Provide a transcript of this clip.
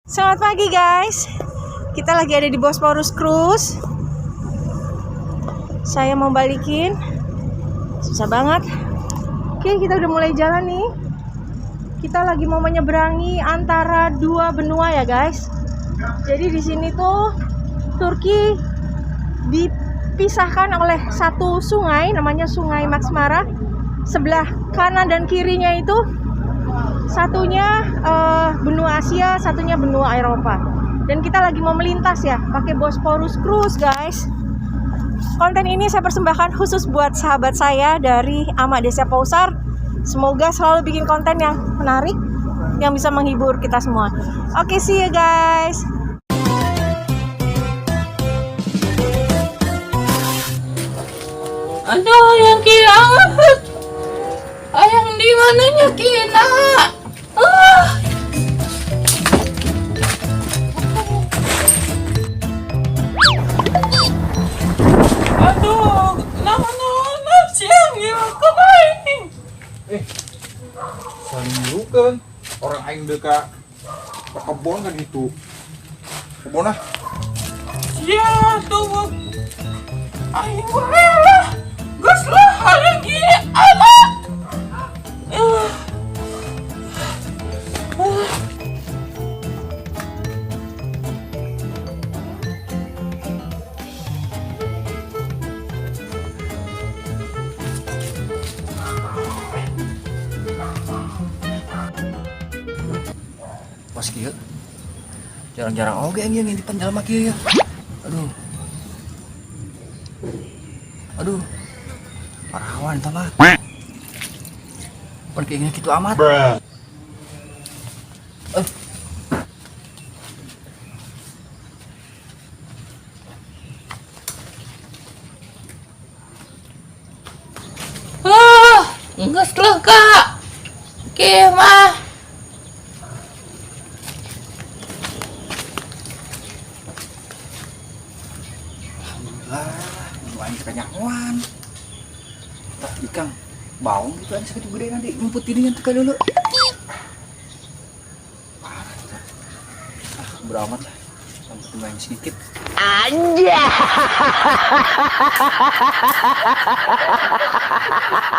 Selamat pagi guys. Kita lagi ada di Bosporus Cruise. Saya mau balikin. Susah banget. Oke, kita udah mulai jalan nih. Kita lagi mau menyeberangi antara dua benua ya guys. Jadi di sini tuh Turki dipisahkan oleh satu sungai namanya Sungai Marsmara. Sebelah kanan dan kirinya itu satunya benua Asia, satunya benua Eropa. Dan kita lagi mau melintas ya, pakai Bosporus Cruise guys. Konten ini saya persembahkan khusus buat sahabat saya dari Ama Desa Pausar. Semoga selalu bikin konten yang menarik, yang bisa menghibur kita semua. Oke, see you guys. Aduh, yang kiamat. Ayang di mananya kina? Ah. Aduh, nama-nama siang ya aing. Eh, saling kan orang aing deka ke kebon kan itu. Kebon ah. Sia tuh aing wae lah. Geus lah hayang ieu anak. Pas kieu. Jarang-jarang oge anjing ngintipan jelema kieu ya. Aduh. Aduh. Parawan tah mah. Pan keinginan kitu amat. Eh. Ah, geus lah kak. Kieu mah. Alhamdulillah, nu aing kanyahoan. Tah ikang baong gitu aing sakitu gede nanti ngumpet dirinya teh dulu. Parah tuh. Ah, beramat lah. Yang penting aing sedikit. Anjay.